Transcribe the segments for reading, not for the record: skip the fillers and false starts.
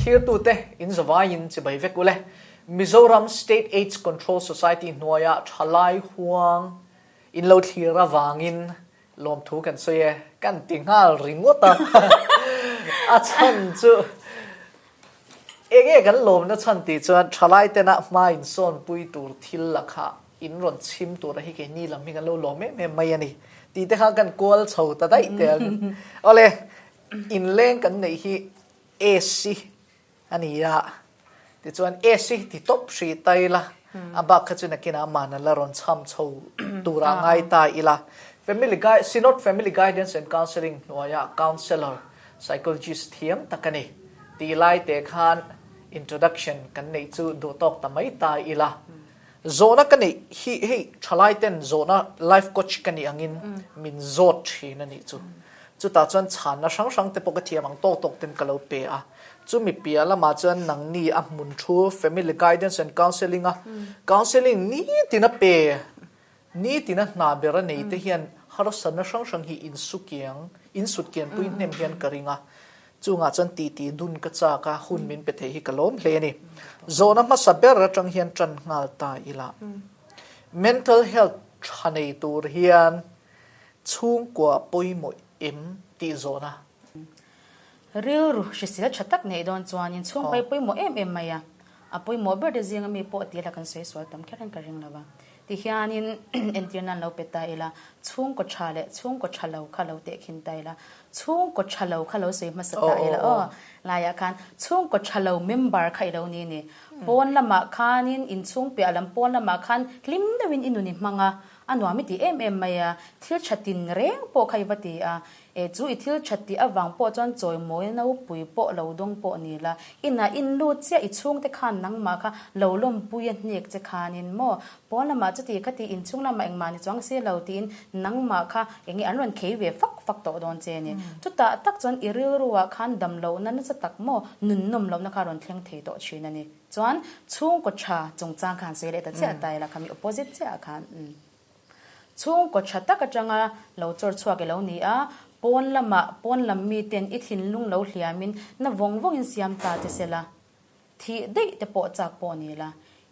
Thlirtute in zavaiin chibai vek ule. Mizoram State Aids Control Society hnuaia thalai huang in lo thlir avangin lawmthu kan sawi e. Kan ti nghal ringawt a. A chhan chu enge kan lawmna chhan tih chuan thalai tena hma insawnpui tur thil lakah in rawn chhim tura hi keini lam hi kan lo lawm em em mai a ni tih te kha kan kual chho ta daih teh ang. Awle, inleng kan neih hi AC a ni a, tichuan AC hi ti tawp hrih ta ila, a bak kha chu nakinah aman a la rawn chham chho turah ngai ta ila. Family Guide, Synod Family Guidance and Counselling hnuaiah Counsellor, Psychologist thiam tak a ni tih lai te khan introduction kan neih chu duh tawk ta mai ta ila. Zawhna ka neih hi hei thalai ten zawhna life coach ka nih angin min zawt thin a nih chu. Chutah chuan chhanna hrang hrang te pawh ka thiam ang tawk tawk ten ka lo pe a. Chumi piah lamah chuan nangni a hmun thu family guidance and counselling a counselling nitin a pe nitin a hna ber a nei te hian harsatna hrang hrang hi insukiang insutkianpui hnem hian ka ring a. Chungah chuan titi dun ka chak a, hun min pe thei hi ka lawm hle a ni. Zawhna hmasa ber atang hian tan nghal ta ila. Mental health tha nei tur hian chhungkua pawimawh em tih zawhna. Rilru hrisel tha tak neih dawn chuanin chhungkua hi pawimawh em em mai a. A pawimawh ber te zinga mi pawh tih la kan sawi sual tam kher in ka ring lo va. Tihianin entir nan lo pe ta ila, chhungkaw tha leh chhungkaw tha lo kha lo tehkhin ta ila, chhungkaw tha lo kha lo sawi hmasa ta ila aw, laiah khan chhungkaw tha lo member kha i lo ni ni. Pawn lamah khanin inchhung piah lam pawn lamah khan hlim deuhin i nun i hmang a, a nuam i ti em em mai a, thil tha tin reng pawh kha i va ti a, E chu i thil that tih avang pawh chuan chawimawi nopui pawh lo dawng pawh ni la, inah in lut chiah i chhungte khan nangmah kha lo lawmpui a hnek che khanin maw pawn lamah chuti kha ti inchhung lamah engmah ni chuang si lo tiin nangmah kha enge an rawn khei ve fak fak tawh dawn che ni. Chutah tak chuan i rilruah khan damlohna nasa tak maw nunnawm lohna kha rawn thleng thei tawh thin a ni. Chuan chhungkaw tha chungchang khan sawi leh ta chiah ta ila khami opposite chiah ah khan. Chhungkaw tha tak atanga lo chawr chhuak i lo ni a, pawn lamah pawn lam miten i thinlung lo hliamin na vawng vawngin siam ta che se la, thih daih te pawh chak pawh ni la,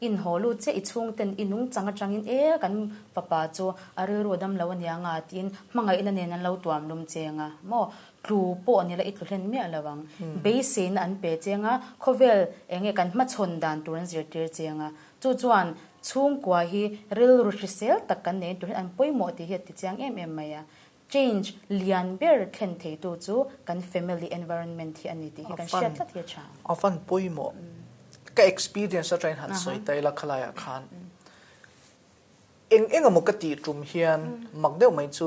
inhaw lut che i chhungten i nungchang atangin e kan fapa chu a rilru a dam lo ania nga tiin hmangaihna nen an lo tuam lum cheng a maw, tlu pawh ni la i tlu hlen miah lo ang, beiseina an pe cheng a, khawvel enge kan hmachhawn dan tur an zirtir cheng a, Chu chuan chhungkua hi rilru hrisel tak kan nei tur hian an pawimawh tih hi a ti chiang em em mai a. Change lian ber thlen theitu chu kan family environment hi a ni tih hi kan hriat tlat hi a tha. A van pawimawh. Ka experience atangin han sawi ta ila khalaiah khan eng eng emaw ka tih tum hian mak deuh mai chu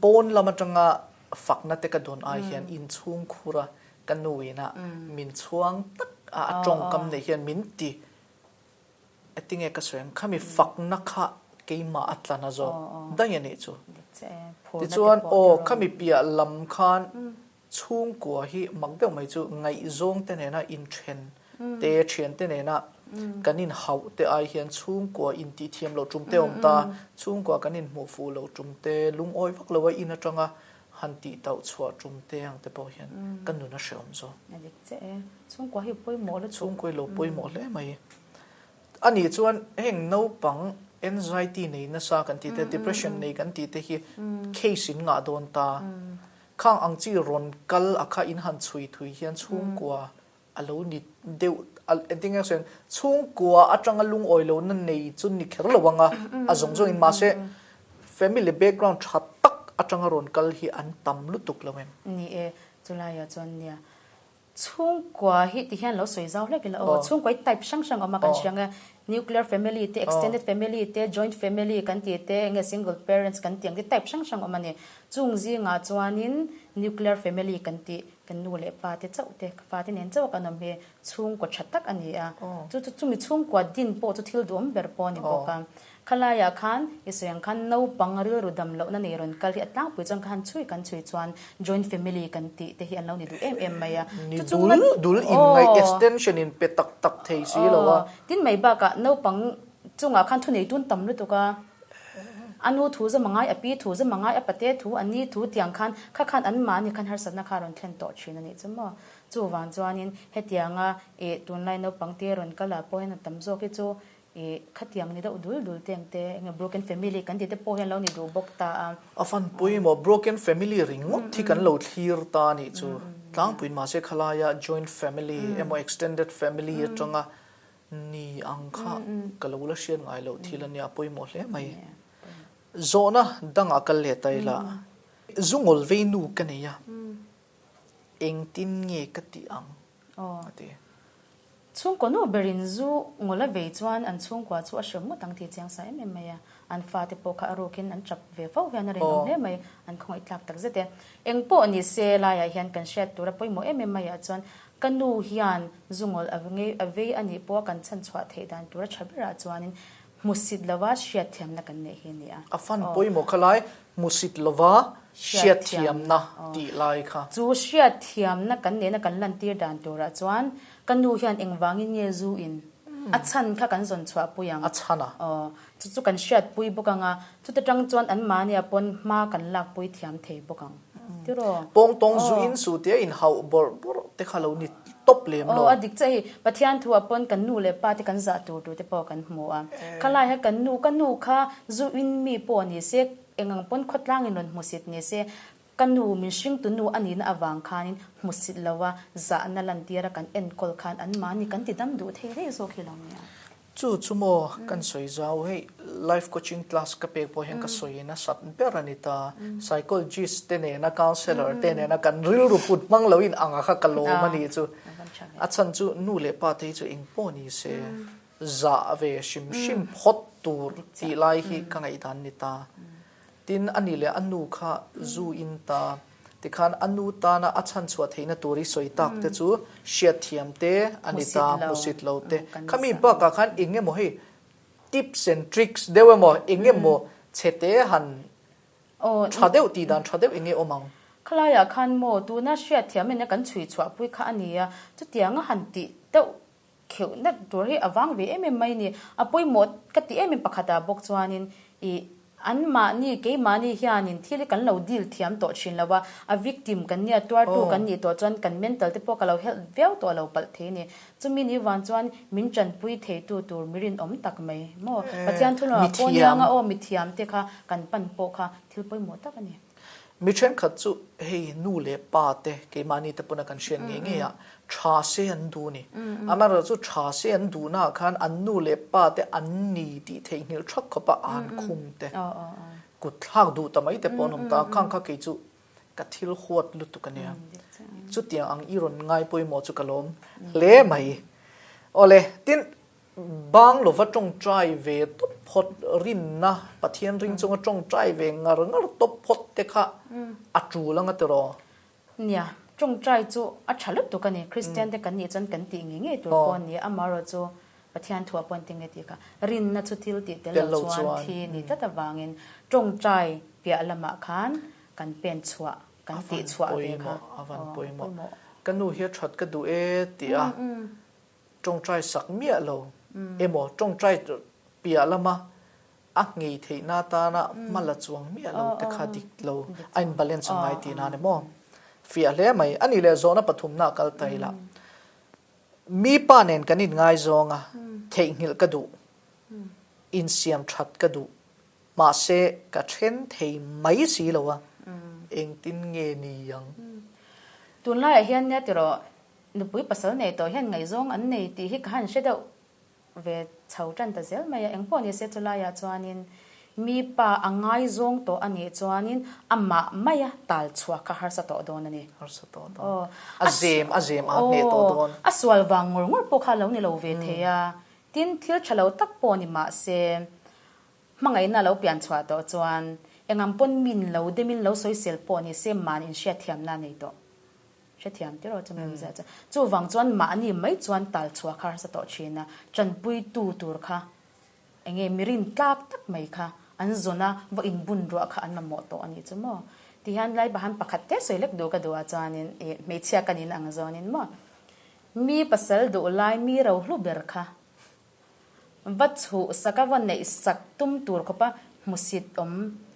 pawn lam atanga fakna te ka dawn ai hian inchhungkhura ka nu ina min chhuang tak a a tawngkam nei hian min ti Entinge ka sawi ang, khami fakna kha keimah a tla na zawk daih a nih chu. Tichuan aw khami piah lam khan chhungkua hi mak deuh mai chu ngaihzawng te nena inthen te, thian te nena kan inhauh te ai hian chhungkua intihthiam loh tum te a awm ta, chhungkua kan inhmuh fuh loh tum te, lungawi vak lo a in atanga han tih tauh chhuah tum te ang te pawh hian ka nun a hrehawm zawk. A dik che e. Chhungkua hi pawimawh lutuk. Chhungkua hi lo pawimawh hle mai. A nih chuan heng naupang anxiety nei nasa kan tih te, depression nei kan tih te hi case in ngah dawn ta. Khang ang chi rawn kal a kha in han chhui thui hian chhungkua a lo ni deuh, engtin nge sawi ang, chhungkua atanga lungawi lohna nei chu ni kher lo ang a, a zawng zawngin mahse family background tha tak atanga rawn kal hi an tam lutuk lo em? Ni e, chulaiah chuan nia Chhungkua hi ti hian lo sawi zau hlek ila aw. Chhungkua hi type hrang hrang a awm a kan hria ang e. Nuclear family te, extended family te, joint family kan tih te, enge single parents kan tih ang te type hrang hrang a awm a ni. Chung zingah chuanin nuclear family kan tih kan nu leh pa te chauh te, ka fate nen chauh a kan awm hi chhungkua tha tak a ni a. Chu chu chumi chhungkua din pawh chu thil duhawm ber pawh a ni bawk a. Khalaiah khan i sawi ang khan naupang rilru dam lohna nei rawn kal hi a tlangpui chuan ka han chhui kan chhui chuan joint family kan tih te hi an lo ni duh em em mai a. Ni dul dul inngaih extension in pe tak tak thei si lo a. Tin mai bakah naupang chungah khan thunei tun tam lutuk a. A nu thu zawm a ngai, a pi thu zawm a ngai, a pate thu, a ni thu tiang khan kha khan anmahni khan harsatna kha a rawn thlen tawh thin a nih chu maw. Chuvang chuanin hetianga ih tunlai naupang te rawn kal ah pawh hian a tam zawk hi chu ih khatiang ni deuh dul dul te ang te eng nge broken family kan tih te pawh hian lo ni duh bawk ta a. A fan pawimawh broken family ringawt hi kan lo thlir ta a nih chu. Tlangpuiin mahse khalaia joint family emaw extended family atanga Ni ang kha ka lo la hriat ngai loh thil a nia, pawimawh hle mai. Zawhna dangah kal leh ta ila, zu ngawl vei nu ka nei a, engtin nge ka tih ang? a ti. Chhungkaw nu berin zu ngawl a vei chuan an chhungkua chu a hrem ngawt ang tih chiang sa em em mai a. An fate pawh kha a rukin an tap ve fo hian a rinawm hle mai, an khawngaih tlak tak zet e. Eng pawh ni se laiah hian kan hriat tura pawimawh em em maiah chuan Ka nu hian zungawl a ngei a vei a nih pawha kan chhan chhuah theih dan tura tha berah chuanin hmusit lova hriatthiamna kan neih hi a ni a. A fan pawimawh kha lai hmusit lova hriatthiamna tih lai kha. Chu hriatthiamna kan nehna kan lantir dan turah chuan ka nu hian engvangin nge zu in a chhan kha kan zawn chhuah pui ang. A chhan a. Aw, chu chu kan hriatpui bawk ang a, chuta tang chuan anmahniah pawn hma kan lakpui thiam thei bawk ang. Tiraw? Pawng tawng zu in su tia in hauh bawrh bawrh te kha lo ni tawp lem lo. Aw a dik chiah hei, Pathian thu ah pawn kan nu leh pa te kan zah tur tur te pawh kan hmu a. Khalai kha kan nu, ka nu kha zu in mi pawh ni se, eng ang pawn khawtlang in rawn hmusit ni se, ka nu min hringtu nu a nihna avang khanin hmusit lo a, zahna lantir a kan enkawl khan anmahni kan ti dam duh thei daih zawk hi lo nia. Chu chu maw kan sawi zau hei life coaching class ka pek pawh hian ka sawi nasat ber a ni ta. Psychologist te nena counsellor te nena kan rilru put hmang lo in anga kha ka lawm a nih chu. A chhan chu nu leh pa te hi chu eng pawh ni se zah ve hrim hrim phawt tur tih lai hi ka ngaihdan ni ta. Tin, a ni leh a nu kha zu in ta. Tikhan a nu tana a chhanchhuah theihna tur i sawi tak te chu hriatthiam te a ni ta, hmusit lo te. Khami bakah khan eng emaw hei tips and tricks deuh emaw eng emaw chhe te han tha deuh tih dan tha deuh eng nge awm ang? Khalaiah khan maw tuna hriatthiam ina kan chhui chhuahpui kha a nia, chutianga han tih deuh Kheuh nak tur hi a vang ve em em mai ni. A pawimawh ka ti em em pakhatah bawk chuanin ih anmahni keimahni hianin thil hi kan lo deal thiam tawh thin lo a, a victim kan nia tuartu kan nih tawh chuan kan mental te pawh ka lo help viau tawh lo palh thei ni. Chumi ni vang chuan min tanpui theitu tur mi rinawm tak mai maw? Pathian thunawh ah pawh nianga aw mithiam te kha kan pan pawh kha thil pawimawh tak a ni. Mi thenkhat chu hei nu leh pa te keimahni te pawna kan hriat ngei ngei ah tha se an duh a ni. Amaherawhchu chu tha se an duhna ah khan an nu leh pa te an ni tih theihnghilh thak khawp a an khum te kut thlak duh ta mai te pawh an awm ta a, khang kha kei chu ka thil huat lutuk a nia. Chutiang ang i rawn ngai pawimawh chu ka lawm hle mai. Awle, tin Bang lova tawngtai ve tawp phawt rinna, Pathian ring chunga tawngtai ve ngar ngar tawp phawt te kha a tul anga tiraw? Nia, tawngtai chu a tha lutuk a ni. Kristian te kan nih chuan kan tih ngei ngei tur pawh a ni. Amaherawh chu Pathian thuah pawh an ti nge tih kha rinna chu thil tih tel lo chuan thi ni tlat avangin tawngtai piah lamah khan kan pen chhuah, kan tih chhuah ve kha a van pawimawh. Ka nu hi a that ka duh e tih a. Tawngtai sak miah lo emaw tawngtai piah lama a nghei theihna atana hma la chuang miah lo te kha dik lo a in balance a ngai tihna a ni maw? Fiah hle mai. A nih leh zawhna pathumna a kal ta ila. Mi pa nen kan inngaizawng a, theihnghilh ka duh, insiam that ka duh, mahse ka then thei mai si lo a, engtin nge ni ang? Tunlaiah hian nia tiraw Nupui pasal nei tawh hian ngaihzawng an nei tih hi ka han hre deuh ve chho tan ta zel mai a, engpawh ni se chulaiah chuanin mi pa a ngaizawng tawh a nih chuanin amah maia tal chhuah kha harsa tawh dawn a ni. Harsa tawh dawn. A zem a zem a hneh tawh dawn. A sual vang ngawr ngawr pawh kha lo ni lo ve thei a, tin thil tha lo tak pawh ni mah se hmangaihna a lo pian chhuah tawh chuan engang pawn min lo demin lo sawisel pawh ni se mahni inhriatthiamna a nei tawh. Hrethiam tiraw chu mai zia chu. Chuvang chuan mahni mai chuan tal chhuah kha harsa tawh thin a, tanpuitu tur kha eng nge mi rin tlak tak mai kha an zawn a, va inbun ruah kha an mamawh tawh a nih chu maw. Tihian lai pahan pakhat te sawi lek duh ka duh ah chuanin ih hmeichhia ka nin ang zawnin maw mi pasal duh lai mi rohlu ber kha va chhuh sak a va neih sak tum tur khawpa. Hmusit awm,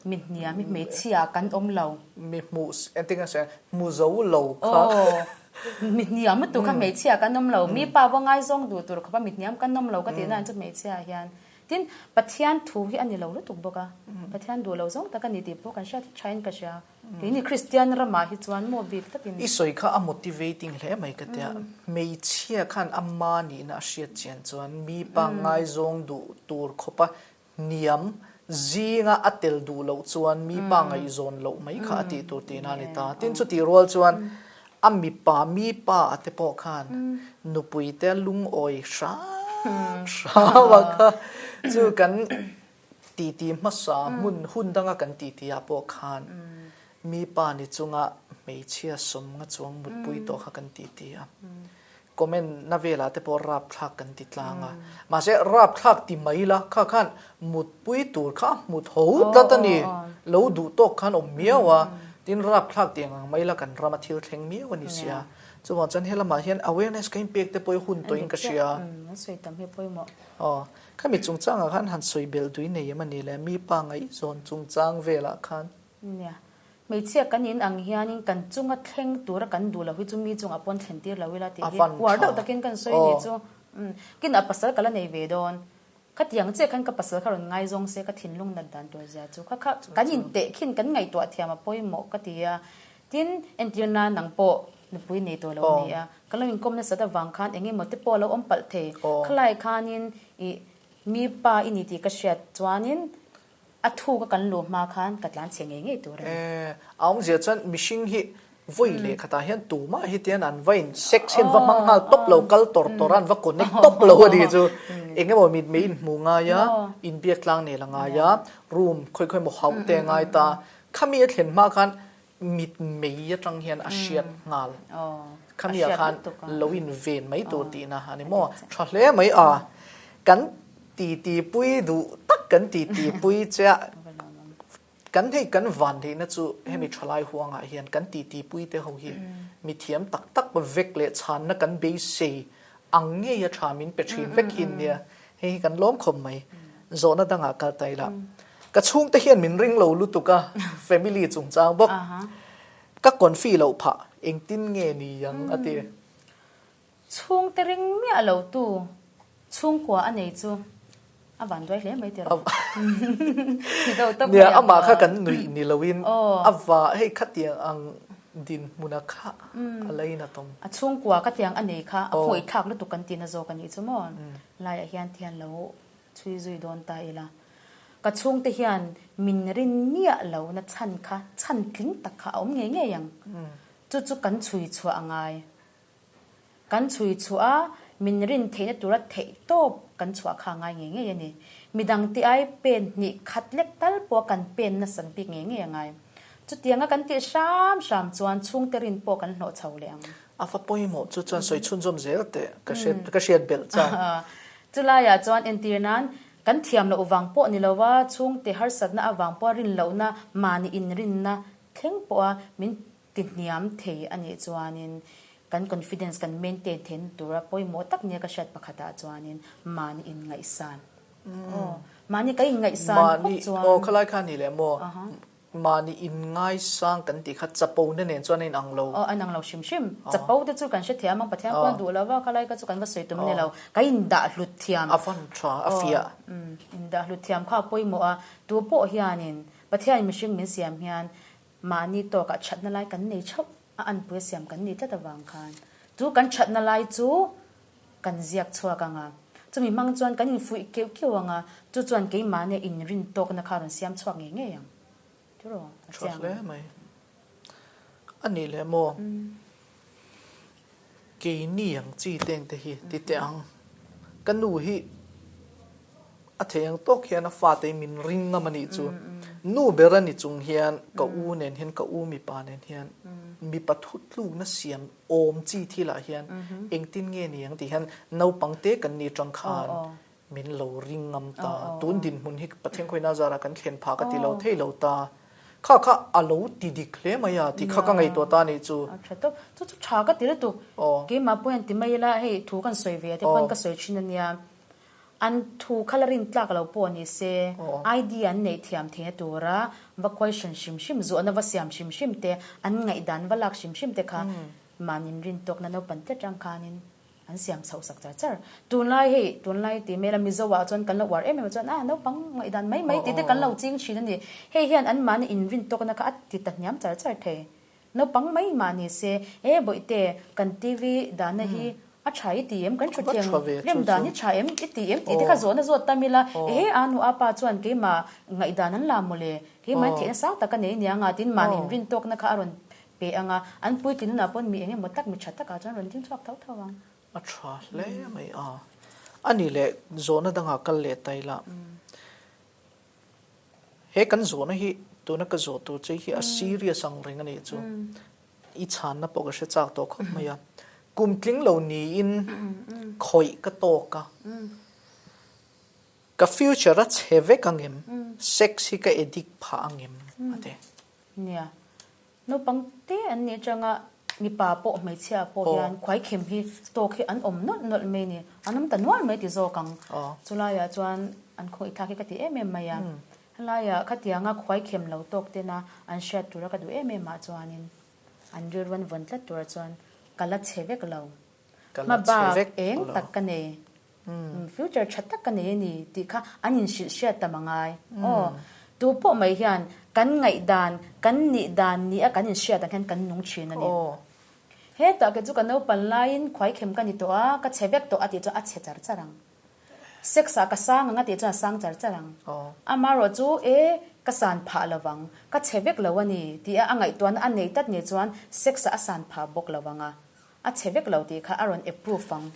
mi hniam hi hmeichhia ah kan awm lo. Mi hmu, engtin nge sawi ang, hmu zo lo kha. Aw, mi hniam lutuk kha hmeichhia ah kan awm lo. Mi pa va ngaizawng duh tur khawpa mi hniam kan awm lo ka tihna ang chu hmeichhia ah hian. Tin, Pathian thu hi a ni lo lutuk bawk a. Pathian duh lo zawng tak a ni tih pawh kan hriat hi thain ka hria. Keini Kristian ramah hi chuan maw bik takin. I sawi kha a motivating hle mai ka tia. Hmeichhia khan ama nihna a hriat chian chuan mi pa ngaizawng duh tur khawpa Hniam zinga a tel duh loh chuan mi pa ngaihzawn loh mai kha a tih tur tihna a ni ta. Tin, chutih rual chuan a mipa, mi pa a te pawh khan nupui te lungawi hram hram a kha chu kan titi hmasa hmun hun danga kan titi ah pawh khan mi pa ni chunga hmeichhia sawmnga chuang mutpui tawh kha kan titi a. Comment na velah te pawh rapthlak kan ti tlang a, mahse rapthlak ti mai la kha khan mutpui tur kha a hmu tho tlat a ni, lo duh tawk khan awm miau a, tin rapthlak ti ang ang mai la kan rama thil thleng miau a ni sia, chuvang chuan helamah hian awareness ka inpek te pawh hi hun tawhin ka hria. Aw, khami chungchangah khan han sawi belh dui nei em a ni le, mi pa ngaihzawn chungchang velah khan. Nia. Hmeichhia kan in ang hianin kan chunga thleng tura kan duh lo hi chu mi chungah pawn thlen tir lo ila tih hi uar deuh takin kan sawi ni chu. Kin a pasal ka la nei ve dawn. Khatiang chiah khan ka pasal kha rawn ngaizawng se ka thinlung nat dan tur zia chu kha kha kan inteh khin kan ngaihtuah thiam a pawimawh ka ti a. Tin, entir nan nang pawh nupui nei tawh lo a ni a. Ka lo inkawm nasat avang khan eng emaw te pawh a lo awm palh thei. Khalai khanin ih mi pa i ni tih ka hriat chuanin A thu ka kan luh hma khan ka tlan chhe ngei ngei tur a ni. Eh, a awmzia chuan mihring hi vawi leh khatah hian tumah hi tian an va in sex hian va hmang nghal tawp lo, kal tawr tawr a an va connect tawp lo a ni chu. Eng emaw mitmei inhmu ngai a, inbiak tlang nel a ngai a, room khawi khawi emaw hauh te a ngai ta. Khami a thlen hma khan Mitmei atang hian a hriat nghal. Khami ah khan lo in ven mai tur tihna a ni maw? Tha hle mai a. Kan titi pui duh tak kan titi pui che a, kan hei kan van theihna chu hemi thalai huangah hian kan titi pui te ho hi mithiam tak tak vek leh chhanna kan beisei ang ngei a tha min pe thin vek hi nia. Hei hi kan lawm khawp mai. Zawhna dangah kal ta ila. Ka chhungte hian min ring lo lutuk a, family chungchang bawk. Ka confi loh phah, engtin nge ni ang a ti. Chhungte ring miah lo tu chhungkua a nei chu a van duai hle mai tiraw. Ti deuh tawp mai ang. Nia, amah kha kan nuih ni loin a va hei khatiang ang dinhmuna kha a lainat awm. A chhungkua khatiang a nei kha a khawihthlak lutuk kan tihna zawk a nih chu maw. Laiah hian thian lo chhui zui dawn ta ila. Ka chhungte hian min rin miah lo na chhan kha chhan tling tak kha a awm ngei ngei ang. Chu chu kan chhui chhuah a ngai. Kan chhui chhuah a, min rin theihna tura theih tawp kan chhuah kha a ngai ngei ngei a ni. Midangte ai pen hnih khat lek tal pawh kan pen nasat bik ngei ngei a ngai. Chutianga kan tih hram hram chuan chhungte rin pawh kan hlawh chho leh ang. A fa pawimawh chu chuan sawi chhunzawm zel teh ka hriat ka hriat belh chang. Chulaiah chuan entir nan kan thiam loh vang pawh ni lova chhungte harsatna avang pawha rin lohna mahni inrinna thleng pawha min ti hniam thei a nih chuanin kan confidence kan maintain theihna tura pawimawh tak nia ka hriat pakhatah chuanin mahni inngaihsan. Aw mahni ka inngaihsan phawt chuan. Aw khalai kha a ni leh maw? Mahni inngaisang kan tih kha chapo na nen chuan a inang lo. Aw, a inang lo hrim hrim. Chapo te chu kan hrethiam ang, Pathian pawn duh lo va, khalai kha chu kan va sawi tum ni lo. Ka indah hlut thiam. A van tha, a fiah. Aw, indah hlut thiam kha a pawimawh a. Tu pawh hianin Pathian mihring min siam hian mahni tawkah thatna lai kan nei theuh a, anpui a siam kan ni tlat avang khan chu kan thatna lai chu Kan ziak chhuak ang a, chumi hmang chuan kan infuih keuh keuh ang a, chu chuan keimahnia inrin tawkna kha rawn siam chhuak ngei ngei ang. Tiraw? A Tha hle mai. A nih leh maw? Keini ang chi teng te hi ti teh ang. Ka nu hi a thei ang tawk hian a fate hi min ring ngam a nih chu. Nu ber a ni chung hian ka u nen hian ka u mipa nen hian mipa thutlukna siam awm chi thilah hian engtin nge ni ang tih hian naupang te kan ni atang khan min lo ring ngam ta. Tun dinhmun hi Pathian khawina zarah kan thlen phah ka ti lo thei lo ta. Kha kha a lo ti dik hle mai a tih kha ka ngaihtuah ta a nih chu. A tha tawp. Chu chu tha ka ti lutuk. Keimah pawh hian ti mai ila hei thu kan sawi ve a te pawn ka sawi thin a nia. An thu kha la rin tlak lo pawh ni se, ID an neih thiam theihna tura va question hrim hrim, zawhna va siam hrim hrim te, an ngaihdan va lak hrim hrim te kha mahni rin tawkna naupang te atang khanin an siam chhoh sak char char. Tunlai hei, tunlai tih hmela Mizo ah chuan kan lo uar em em a chuan ah naupang ngaihdan mai mai tih te kan lo ching thin a ni. Hei hian an mahni inrin tawkna kha a ti ta hniam char char thei. Naupang mai mah ni se, E Bawihte, kan TV dahna hi a tha i ti em? Kan thutthleng rem dan hi tha em i ti em? tih te kha zawhna zawt tam ila, Ehe, a nu a pa chuan keimah ngaihdan an la mawle, keimah theihna sang tak a nei nia nga tiin mahni inrintawkna kha a rawn pe ang a, an puitlin hunah pawn mi eng emaw tak, mi tha takah chuan rawn ding chhuak tho tho ang. A tha hle mai a. A nih leh zawhna dangah kal leh ta ila. He kan zawhna hi tuna ka zawh tur che hi a serious ang reng a nih chu. I chhanna pawh ka hre chak tawh khawp mai a. Kum tling lo niin khawih ka tawk a. Ka future a chhe vek ang em? Sex hi ka addict phah ang em? A ti. Nia. Naupang te an nih atanga mipa pawh hmeichhia pawh hian khuaikhem hi tawk hi an awm nawlh nawlh mai a ni. An awm ta nual mai ti zawk ang. Chulaiah chuan an khawngaihthlak hi ka ti em em mai a. Helaiah khatianga khuaikhem lo tawk tena an hriat tura ka duh em em ah chuanin an rilru an vawn tlat turah chuan ka la chhe vek lo. Hma bak eng tak ka nei. Future tha tak ka nei a ni tih kha an inhrilh hriat tam a ngai. Aw, tu pawh mai hian kan ngaihdan, kan nih dan ni a kan inhriat ang hian kan nung thin a ni. Hetah kei chu ka naupan laiin khuaikhem ka ni tawh a, ka chhe vek tawh a tih chuan a chhe char char ang. Sex ah ka sang ang a tih chuan a sang char char ang. Amaherawh chu e, ka san phah lo vang, ka chhe vek lo a ni tih a a ngaihtuahna a nei tlat ni chuan sex ah a san phah bawk lo vang a. A chhe vek lo tih kha a rawn approve ang.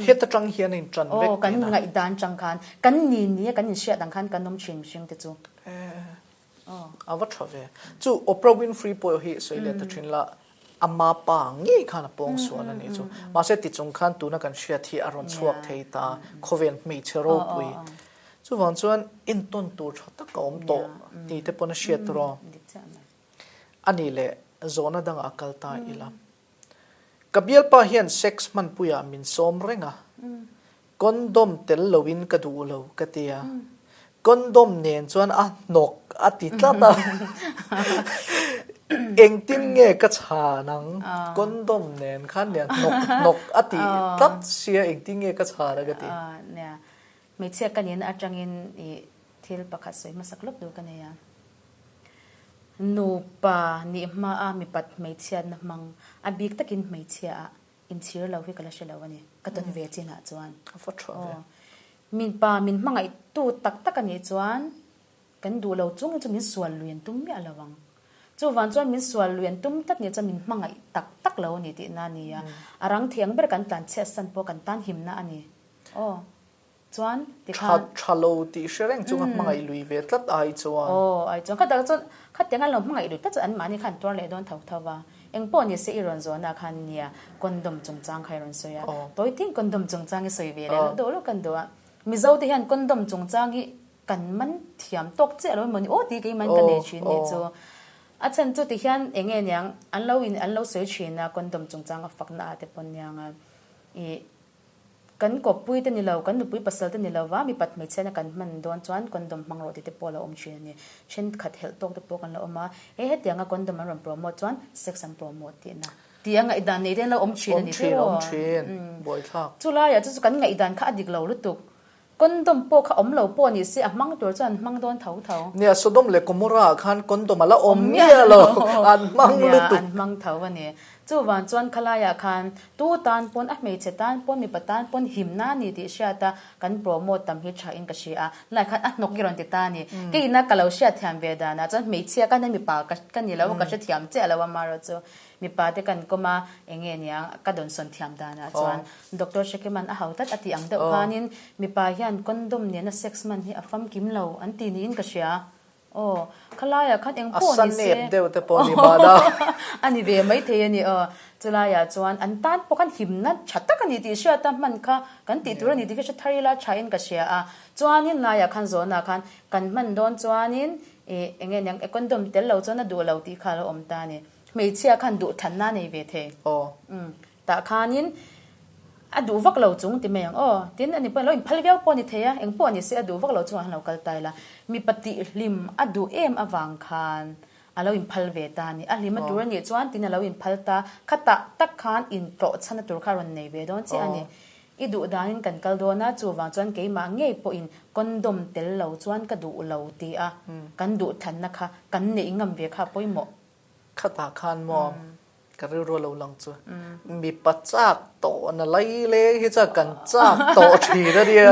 Heta tang hian a intan vek tihna. Aw, kan ngaihdan tang khan, kan ni ni a kan inhriat ang khan kan awm thin mihring te chu. A va tha ve. Chu Oprah Winfrey pawh hi sawi leh ta thin la, ama pa ngei khan a pawng sual a nih chu. Mahse tichung khan tuna kan hriat hi a rawn chhuak thei ta, khawvel hmeichhe ropui. Chuvang chuan entawn tur tha tak a awm tawh tih te pawn a hriat rawh. A nih leh zawhna dangah kal ta ila. Ka bialpa hian sex hmanpuiah min sawm reng a, condom tel loin ka duh lo ka ti a, condom nen chuan a hnawk a ti tlat a, engtin nge ka chhan ang, condom nen khan nia hnawk hnawk a ti tlat sia engtin nge ka chhan a ka ti. Nia, hmeichhia ka nihna atangin i thil pakhat sawi hmasak lawk duh ka nei a. Nupa nih hmaa mipat hmeichhiatna hmang, a bik takin hmeichhia ah inchhir lo hi ka la hre lo a ni, ka tawn ve chinah chuan. A va tha ve. Aw. Mipa min hmangaihtu tak tak a nih chuan kan duh lo chung hi chu min sual lui an tum miah lo ang. Chuvang chuan min sual lui an tum tlat nih chuan min hmangaih tak tak lo a ni tihna a ni a. A rang thiang ber kan tlanchhiat san pawh kan tan himna a ni. Aw. Chuan ti khan. Tha tha lo tih hre reng chunga hmangaih lui ve tlat ai chuan. Aw ai chuan khatak chuan khatiang an lo hmangaih lui tlat chuan an mahni khan tuar leh dawn tho tho va. Eng pawh ni se i rawn zawhna khan nia condom chungchang kha i rawn sawi a. Tawi tin condom chungchang i sawi ve leh loh deuh lawk kan duh a. Mizo te hian condom chungchang hi kan man thiam tawk chiah lo emaw ni aw tih keimahin ka nei thin nih chu. A chhan chu ti hian eng nge niang an lo in an lo sawi thin a condom chungchang a fakna ah te pawn niang a ih Kan kawppui te ni lo, kan nupui pasal te ni lo va, mipat hmeichhiatna kan hman dawn chuan condom hmang rawh tih te pawh a lo awm thin a ni. Thenkhat helh tawk te pawh kan la awm a, e hetianga condom an rawn promote chuan sex an promote tihna. Tih a ngaihdan nei te an lo awm thin a ni tiraw? Awm thin, awm thin, buaithlak. Chulaiah chu chu kan ngaihdan kha a dik lo lutuk. Condom pawh kha awm lo pawh ni se a hmang tur chuan an hmang dawn tho tho. Nia, Sodom leh Gomorrah ah khan condom a la awm miah lo, an hmang lutuk. Nia, an hmang tho a ni. Chuvang chuan khalaiah khan tu tan pawn, a hmeichhe tan pawn, mipa tan pawn himna a ni tih hriat a kan promote tam hi tha in ka hria a. Lai khan a hnawk i rawn ti ta a ni. Keina ka lo hriatthiam ve danah chuan hmeichhia ka nia mipa ka ni lo a, ka hrethiam chiah lo a amaherawhchu Mipa te kan kawm a, eng nge niang ka dawnsawn thiam danah chuan Doctor Shekeman a hau tlat a tih ang deuh khanin mipa hian condom nena sex man hi a famkim lo an ti niin ka hria. Aw, khalaiah khan eng pawh ni se. A sa nep deuh te pawh ni mahna. A ni ve maithei a ni aw. Chulaiah chuan an tan pawh khan himna tha tak a ni tih hriata hman kha kan tih tur a ni tih kha hre thar ila thain ka hria a. Chuanin laiah khan zawnah khan kan hman dawn chuanin ih eng nge niang condom tel lo chuan a duh lo tih kha a lo awm ta a ni. Hmeichhia khan duh thanna a nei ve thei. Aw. Umm. Tah khanin. A duh vak lo chung ti mai ang aw. Tin, ani pawhin lo inphal viau pawh a ni thei a, eng pawh a ni se a duh vak lo chungah khan lo kal ta ila. Mipa tihhlim a duh em avang khan a lo inphal ve ta a ni. A hlim a tur a nih chuan tin a lo inphal ta. Khatah tak khan intlawh chhan a tur kha a rawn nei ve dawn chiah a ni. I duh danin kan kal dawn a, chuvang chuan keimah ngei pawhin condom tel lo chuan ka duh lo ti a, kan duh thlanna kha kan neih ngam ve kha a pawimawh. Khatah khan maw ka rilru a lo lang chu mipa chak tawh na lai leng hi chuan kan chak tawh thin a nia.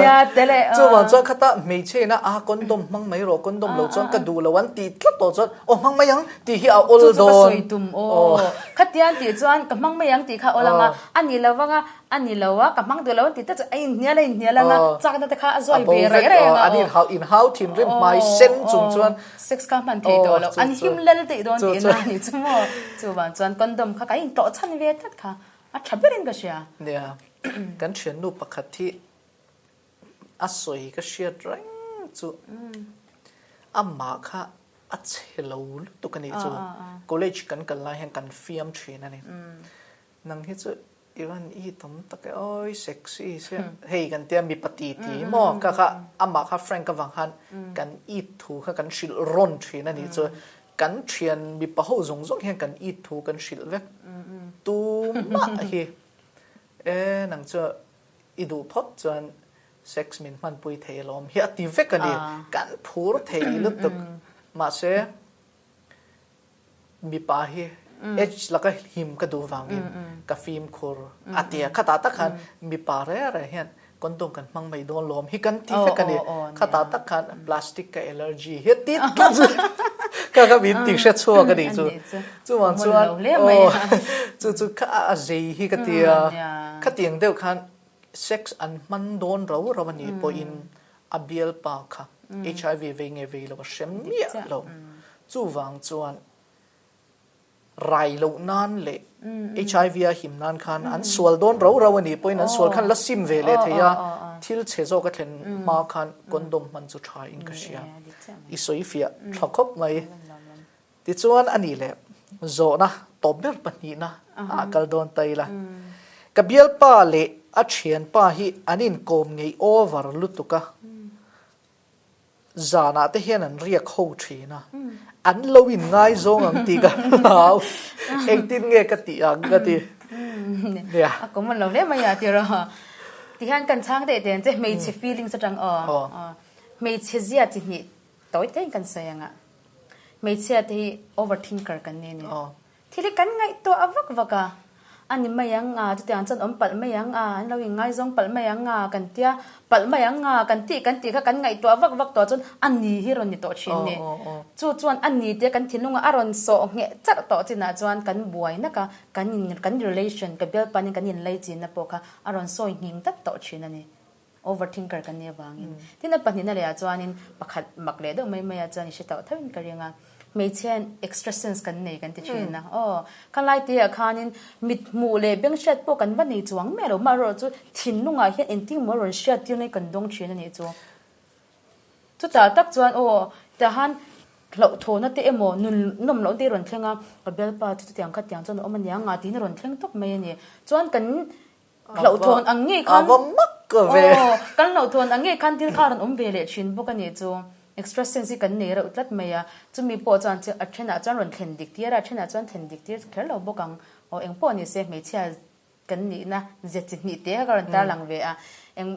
Chuvang chuan khatah hmeichhe ina a condom hmang mai rawh condom lo chuan ka duh lo an tih tlat tawh chuan aw hmang mai ang tih hi a awl dawn. Chu chu ka sawi tum aw. Khatiang tih chuan ka hmang mai ang tih kha a awl ang a, a ni lo vang a. A ni lo a, ka hmang duh lo an ti te chu a inhnial a inhnial ang a, chakna te kha a zuai ve rei rei ang a. An inhau inhau thinrim hmai sen chung chuan. Sex kha hman thei tawh lo, an him lal daih dawn tihna a ni chu maw. Chuvang chuan condom kha kan intlawh chhan ve tlat kha a tha berin ka hria. Nia, kan thiannu pakhat hi a sawi ka hriat reng chu amah kha a chhe lo lutuk a nih chu. College kan kal lai hian kan fiam thin a ni. Nang hi chu I van i tam tak e awi sexy sia hei kan tia mipa ti ti maw ka kha amah kha Frank avang khan kan it thu kha kan hrilh rawn thin a nih chu kan thian mipa ho zawng zawng hian kan it thu kan hrilh vek tumah hi e nang chu i duh phawt chuan sex min hmanpui thei alawm hi a ti vek a ni kan phur thei lutuk mahse Mipa hi age laka him ka duh vangin ka fimkhur a ti a. Khatah tak khan mipa reng reng hian condom kan hmang mai dawn lawm hi kan ti vek a ni. Khatah tak khan plastic ka allergy hi a ti tlat chu kha kha min ti hre chhuak a nih chu. Chuvang chuan aw chu chu kha a zei hi ka ti a. Khatiang deuh khan sex an hman dawn rau rau a nih pawhin a bialpa kha HIV vei nge vei lo a hre miah lo. Chuvang chuan rai loh nan leh HIV a him nan khan an sual dawn rau rau a nih pawhin an sual khan la sim ve leh thei a, thil chhe zawk a thlen hma khan condom hman chu tha in ka hria. I sawi fiah tha khawp mai. Tichuan a nih leh zawhna tawp ber pahnihna ah kal dawn ta ila. Ka bialpa leh a thianpa hi an inkawm ngei over lutuk a, zanah te hian an riak ho thin a, an lo inngaizawng ang tih ka hlau, engtin nge ka tih ang ka ti. Nia. A common lo hle mai a tiraw. Tihian kan chhang daih teh ang che hmeichhe feelings atang aw. Hmeichhe zia chi hnih Tawi tein kan sawi ang a, hmeichhia te hi over thinker kan ni a ni. Thil hi kan ngaihtuah a vak vak a, a ni mai ang a, chutiang chuan awm palh mai ang a, an lo inngaizawng palh mai ang a, kan tia palh mai ang a, kan tih kan tih kha kan ngaihtuah vak vak tawh chuan a ni hi rawn ni tawh thin ni. Chu chuan a ni te kan thinlungah a rawn sawh ngheh charh tawh chinah chuan kan buai nak a, kan in kan relation ka bialpanin kan inlaichinna pawh kha a rawn sawi nghing tlat tawh thin a ni. Overthinker kan nih avangin. Tin a pahnihna leh ah chuanin pakhat mak leh deuh mai mai ah chuan i hre tauh thauhin ka ring a. Hmeichhia hian extra sense kan nei kan ti thin a. Aw, khalai te ah khanin mit hmuh leh beng hriat pawh kan va nei chuang miah lo. Amaherawh chu thinlungah hian engtin maw rawn hriat tir na hi kan dawng thin a nih chu. Chutah tak chuan aw, tah han hlauhthawhna te emaw nun nawm lohna te hi rawn thleng a, ka bialpa chu chutiang khatiang chuan a awm a nia nga tiin a rawn thleng tawp mai a ni. Chuan kan Hlauhthawn ang ngei khan A va mak ka ve. Aw, kan hlauhthawn ang ngei khan thil kha a rawn awm ve leh thin bawk a nih chu. Extra sense hi kan nei reuh tlat mai a. Chumi pawh chuan a thenah chuan rawn thlen dik tir a, a thenah chuan thlen dik tir kher lo bawk ang. Aw, eng pawh ni se hmeichhia kan nihna ze chi hnih te kha ka rawn tarlang ve a. Eng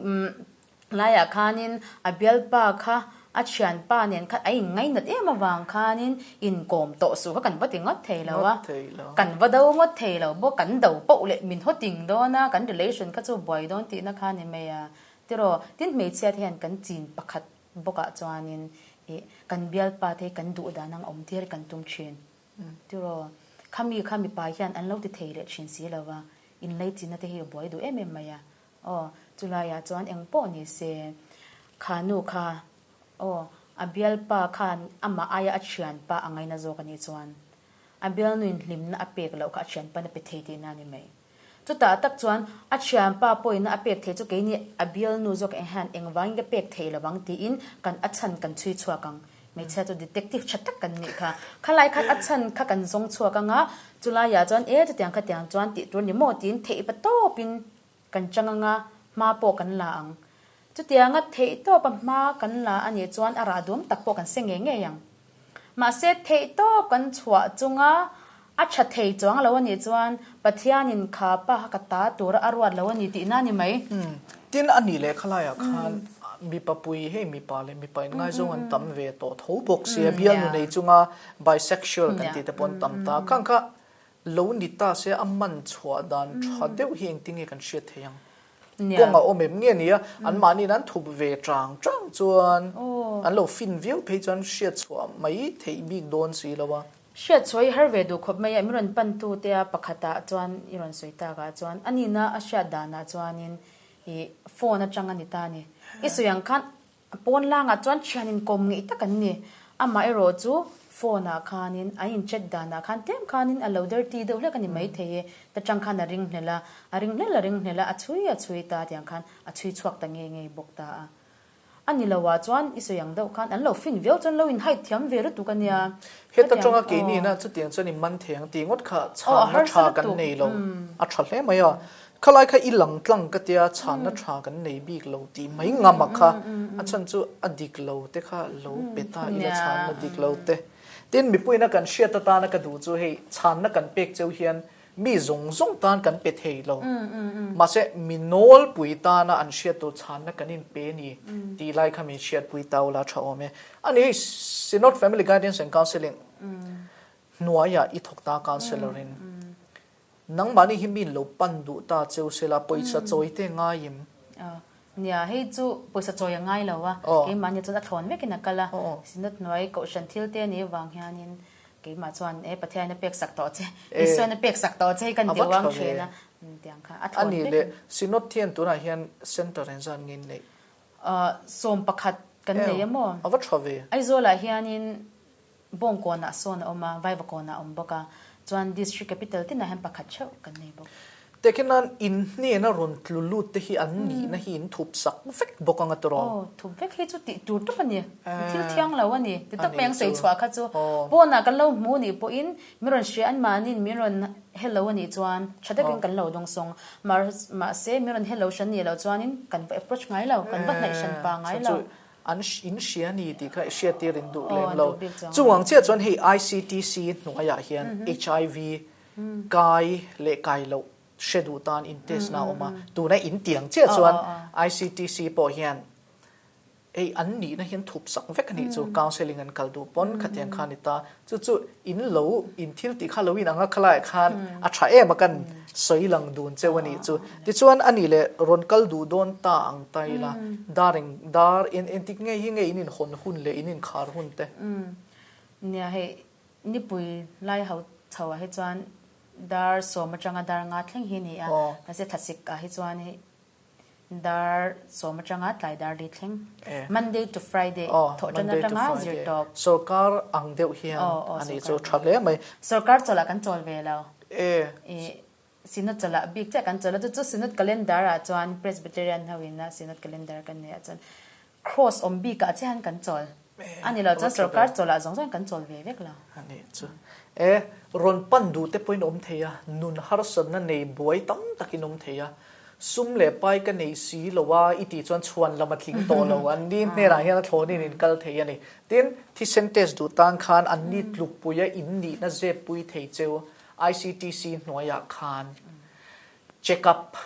Laiah khanin a bialpa kha a thianpa nen khan a inngainat em avang khanin inkawm tawh suh kha kan va ti ngawt thei lo a, kan va do ngawt thei lo bawk, kan do poh leh min haw ting dawn a, kan relation kha chu buai dawn tihna kha a ni mai a, tiraw? Tin hmeichhia te hian kan chin pakhat bawkah chuanin ih kan bialpa te hi kan duh dan ang awm tir kan tum thin, tiraw? Khami kha mipa hian an lo ti thei leh thin si lo va, inlaichinna te hi a buai duh em em mai a. Aw, chulaiah chuan eng pawh ni se, kha nu kha, aw, a bialpa khan amah aia a thianpa a ngaina zawk a nih chuan, a bialnuin hlimna a pek loh kha a thianpa'n a pe thei tihna a ni mai. Chutah tak chuan a thianpa pawhin a pek theih chu keini a bialnu zawk eng hian engvangin ka pek thei lo ang tiin kan a chhan kan chhui chhuak ang. Hmeichhia chu detective tha tak kan nih kha. Khalai khan a chhan kha kan zawng chhuak ang a, chulaiah chuan e chutiang khatiang chuan tih tur ni maw tiin theih pa tawpin. Kan chang anga hma pawh kan la ang. Chutianga theihtawpa hma kan la a nih chuan a rah duam tak pawh kan se ngei ngei ang. Mahse, theihtawp kan chhuah chunga a tha thei chuang lo a nih chuan Pathianin kha pa kha ka ta tura a ruat lo a ni tihna a ni mai. Tin, a nih leh khalaiah khan mipa pui hei mipa leh mipa inngaizawng an tam ve tawh tho bawk sia, bialnu nei chunga bisexual kan tih te pawh an tam ta. Khang kha Lo ni ta se a man chhuah dan tha deuh hi engtin nge kan hriat thei ang? Kawng a awm em nge nia anmahniin an thup ve chang chang chuan an lo fin viau phei chuan hriat chhuah mai theih bik dawn si lo a. Hriat chhuah i har ve duh khawp mai a, min rawn pan tu te a pakhatah chuan i rawn sawi takah chuan a nihna a hriat danah chuanin i phone atang a ni ta a ni. I sawi ang khan A pawn langah chuan thian inkawm ngeih tak an ni. Amah erawh chu phone ah khanin an in chat danah khan tlem khanin a lo dirty deuh hlek a ni maithei e. Ta tang khan a ring hnel a, a ring hnel a ring hnel a, a chhui a chhui ta tiang khan a chhui chhuak ta ngei ngei bawk ta a. A ni lo ah chuan i sawi ang deuh khan an lo fin viau chuan lo in hide thiam ve lutuk a nia. Heta tanga keini ina chutiang chuan i man thei ang tih ngawt kha chhanna tha kan nei lo. A tha hle mai a. Khalai kha i lang tlang ka tia chhanna tha kan nei bik lo tih mai ngam a kha a chhan chu a dik lo te kha lo pe ta ila chhanna dik lo te. Tin mipuina kan hriat atana ka duh chu hei chhanna kan pek cheu hian mi zawng zawng tan kan pe thei lo. Mahse mi nawlpui tana an hriat tur chhanna kan in pe ni tih lai kha min hriatpui ta ula tha awm e. Ani hei Synod Family Guidance and Counselling hnuaiah i thawk ta counsellor in Nangmahni hi min lo pan duh ta cheu sela pawisa chawi te ngai em? Nia, hei chu pawisa chawi a ngai lo a, keimahni chuan a thlawn vekin a kal a, Synod hnuai kohhran thil te a nih avang hianin keimah chuan e Pathiain a pek sak tawh che, Isuain a pek sak tawh che hi kan ti uang thin a, tiang kha a thlawn vekin. A nih leh, Synod hian tunah hian Centre engzat nge in neih? 11 kan nei a maw? A va tha ve. Aizawlah hianin Bawngkawnah sawn a awm a, Vaivakawnah a awm bawk a, chuan District Capital tinah hian pakhat theuh kan nei bawk. Tehkhin nan in hnena rawn tlu lut te hi an nihna hi in thup sak vek bawk ang a tiraw? Aw, thup vek hi chu tih tur tawp a ni. Thil thiang lo a ni. Ti tak mai ang sawi chhuah kha chu pawnah kan lo hmu nih pawhin min rawn hria an mahniin min rawn hello a nih chuan tha takin kan lo dawngsawng. Mahse min rawn hello hran nih loh chuanin kan va approach ngai lo, kan va hnaih hran pa ngai lo. An in hria ni tih kha i hriattir in duh lem lo. Chung ang chiah chuan hei ICTC hnuaiah hian HIV kai leh kai loh hre duh tan in test na a awm a. Tuna in tiang chiah chuan ICTC pawh hian hei an nihna hian thup sak vek a nih chu. Counselling an kal duh pawn khatiang kha a ni ta. Chu chu in lo in thil tih kha lo in ang a khalaiah khan a tha em a kan sawi lang dun cheu a nih chu. Tichuan a nih leh rawn kal duh dawn ta ang ta ila dar eng dar en entik nge hi nge in inhawn hun leh in inkhar hun te. Nia hei nipui lai ho chho ah hi chuan dar sawm atanga dar nga thleng hi a ni a, mahse thlasik ah hi chuan hei Dar sawm atanga tlai dar li thleng. Monday to Friday thawhtan atanga zir tawp. Sorkar ang deuh hian a nih chu tha hle mai. Sorkar chawlh ah kan chawl ve lo. Synod chawlh ah bik chiah kan chawl a, chu chu Synod calendar ah chuan Presbyterian ho in a Synod calendar kan nei ah chuan Cross awm bik ah chiah hian kan chawl. A ni lo chuan sorkar chawl ah zawng zawng kan chawl ve vek lo. A nih chu. E, rawn pan duh te pawhin awm thei a, nun harsatna nei buai tam takin awm thei a. Sum leh pai ka nei si lo a i tih chuan chhuan lam a tling tawh lo. An ni hnenah hian a thlawnin in kal thei a ni. Tin, thisen test duh tan khan an ni tlukpuia in nihna zep pui thei cheu ICTC hnuaiah khan check up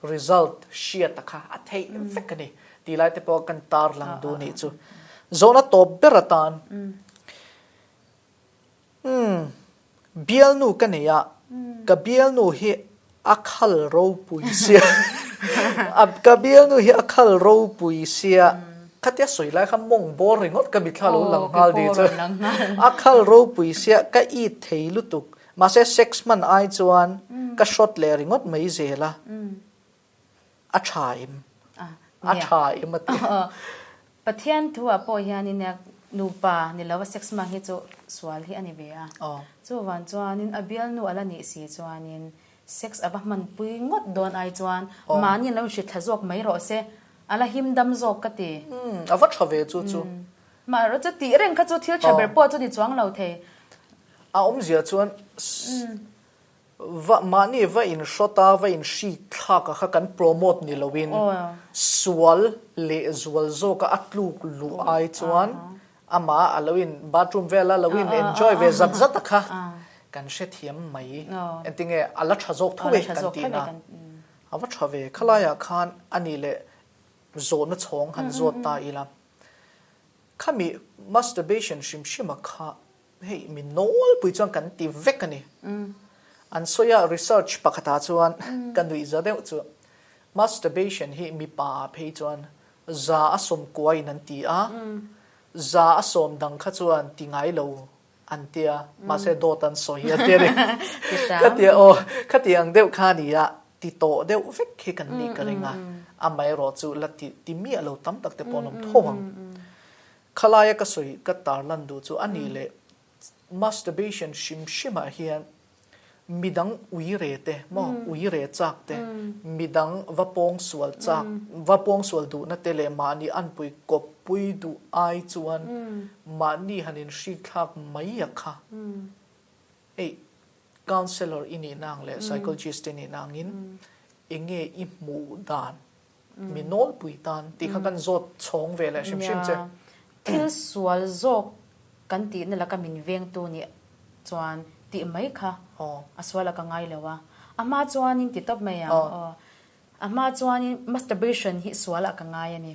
Result hriata kha a theih vek a ni tih lai te pawh kan tar lang duh nih chu. Zawhna tawp ber atan umm bialnu ka nei a, ka bialnu hi a khal ropui sia ka bialnu hi a khal ropui sia khatia sawi lai kha mawng bawr ringawt ka mitthla lo lang nghal nih chu a khal ropui sia ka it thei lutuk Mahse sex hman ai chuan ka hrawt leh ringawt mai zel a, a tha em? A tha em a ti. Pathian thu ah pawh hianin nupa ni lova sex hmang hi chu sual hi a ni ve a. Chuvang chuanin a bialnu a la nih si chuanin sex a va hmanpui ngawt dawn ai chuan mahni an lo inhritthla zawk mai rawh se, a la him dam zawk ka ti. A va tha ve chu chu. Mahrawh chu tih reng kha chu thil tha ber pawh chu ni chuang lo thei. A awmzia chuan. Va mahni va in hrawt a, va in hrik thlak a kha kan promote ni loin sual leh zual zawka a tluk luh ai chuan amah a lo in bathroom vela lo in enjoy ve zat zat a kha kan hrethiam mai. Engtinge a la tha zawk tho e kan tihna a va tha ve. Khalaiah khan a nih leh zawhna chhawng han zawt ta ila. Khami masturbation hrim hrima kha Hei mi nawlpui chuan kan ti vek a ni. An sawi a, research pakhatah chuan ka nuih za deuh chu masturbation hi mipa ah phei chuan za a sawm kuaiin an ti a, za a sawm dang kha chuan ti ngai lo an tia, mahse dawt an sawi a tia ni. Khatia aw, khati ang deuh kha a ni a, ti tawh deuh vek hi kan nih ka ring a, amaherawh chu la ti ti miah lo tam tak te pawh an awm tho ang. Khalaia ka sawi ka tarlan duh chu a nih leh masturbation hrim hrimah hian midang uire te maw uire chak te midang va pawngsual chak va pawngsual duhna te leh mahni anpui kawppui duh ai chuan mahni han inhrik thlak mai a kha hei counsellor i nihna ang leh psychologist i nihna angin enge i hmuh dan Mi nawlpui tan tih kha kan zawt chhawng ve leh hrim hrim che. Nia, thil sual zawk kan tihna laka min vengtu nih chuan tih mai kha a sual a ka ngai lo a. A hma chuanin ti tawp mai ang aw. A hma chuanin masturbation hi sual ah ka ngai a ni.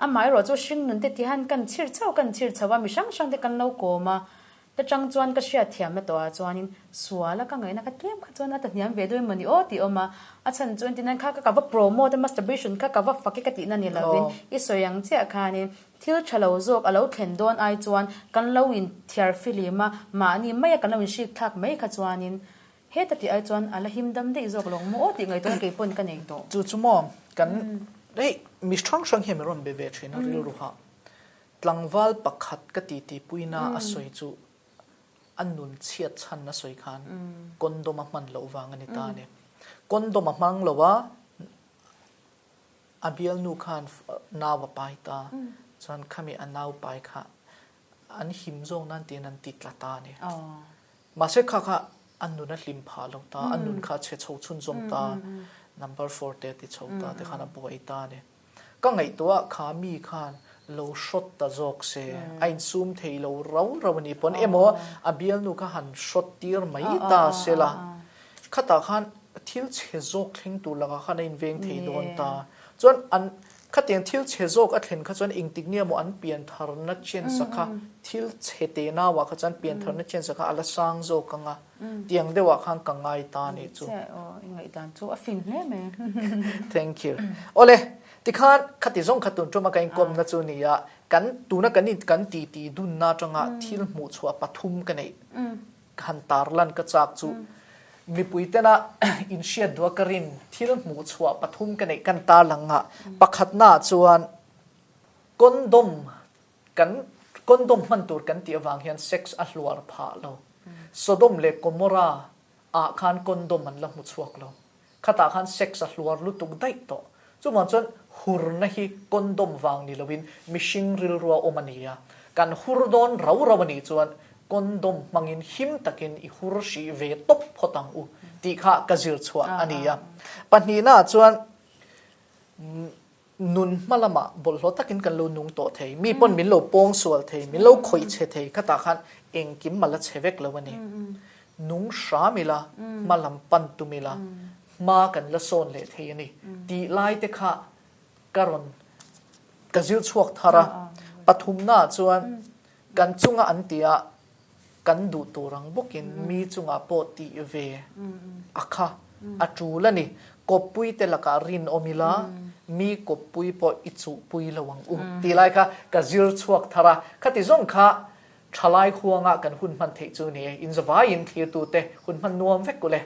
Amaherawh chu hringnun te tihan kan chhir chho kan chhir chho a, mi hrang hrang te kan lo kawm a, Ta chang chuan ka hriat thiamna tawh ah chuanin sual a ka ngaihna ka tlem kha chuan a ta hniam ve dawn mawni aw tih awm a, a chhan chu entin kha ka va promote a masturbation kha ka va fak e ka tihna ni lovin i sawi ang chiah khanin thil tha lo zawk a lo thlen dawn ai chuan kan lo in thiar filim a mahni mai a kan lo in hrik thlak mai kha chuanin heta tih ai chuan a la him dam daih zawk lo maw aw tih ngaihtuahna kei pawn ka nei tawh. Chu chu maw kan hei mi hrang hrang hian min rawn be ve thin a rilru hah. Tlangval pakhat ka titipuina a sawi chu a nun chhiat chhan a sawi khan condom a hman loh vang a ni ta a ni. Condom a hmang lo a, a bialnu khan nau a pai ta, chuan khami a nau pai kha an him zawk nan tiin an ti tla ta a ni. Mahse kha kha a nun a hlim phah lo ta, a nun kha a chhe chho chhunzawm ta, number four te a ti chho ta, tikhan a buai ta a ni. Ka ngaihtuah kha mi khan lo hrawt ta zawk se, a insum thei lo rau rau a nih pawn emaw a bialnu kha han hrawt tir mai ta se la, khatah khan thil chhe zawk thleng tur lakah khan a inveng thei dawn ta. Chuan an khatiang thil chhe zawk a thlen kha chuan engtik nge maw an piantharna chance kha thil chhe te nauah kha chuan piantharna chance kha a la sang zawk ang a. Tiang deuhah khan ka ngai ta a nih chu. Chiah aw, i ngaihdan chu a fin hle mai. Thank you. Awle, tikhan khati zawng kha tun tuma ka inkawmna chu nia, kan tuna kan in kan titi dunna atanga thil hmuh chhuah pathum ka neih han tarlan ka chak chu mipui tena inhriat duh a ka rin thil hmuh chhuah pathum ka neih kan tarlang a, pakhatnaah chuan condom Kan condom hman tur kan tih avang hian sex a hluar phah lo. Sodom leh Gomorrah ah khan condom an la hmu chhuak lo. Khatah khan sex a hluar lutuk daih tawh. Chuvang chuan hurna hi condom vang ni loin mihring rilrua awm a ni a. Kan hur dawn rau rau a nih chuan condom hmangin him takin i hur hrih ve tawp phawt ang u tih kha ka zir chhuah a ni a. Pahnihnaah chuan Nun hma lamah bawlhhlawh takin kan lo nung tawh thei, mi pawn min lo pawng sual thei, min lo khawih chhe thei, khatah khan engkim a la chhe vek lo a ni. Nung hram ila, hma lam pan tum ila, hma kan la sawn leh thei a ni tih lai te kha ka rawn ka zir chhuak thar a. Pathumnaah chuan kan chunga an tih a, Kan duh tur ang bawkin mi chungah pawh tih ve a kha a tul a ni. Kawppui te lakah rinawm ila, mi kawppui pawh i chuhpui lo ang u tih lai kha ka zir chhuak thar a. Khati zawng kha thalai huangah kan hun hman theih chu ni e. Inzavaiin thlirtute hun hman nuam vek u le.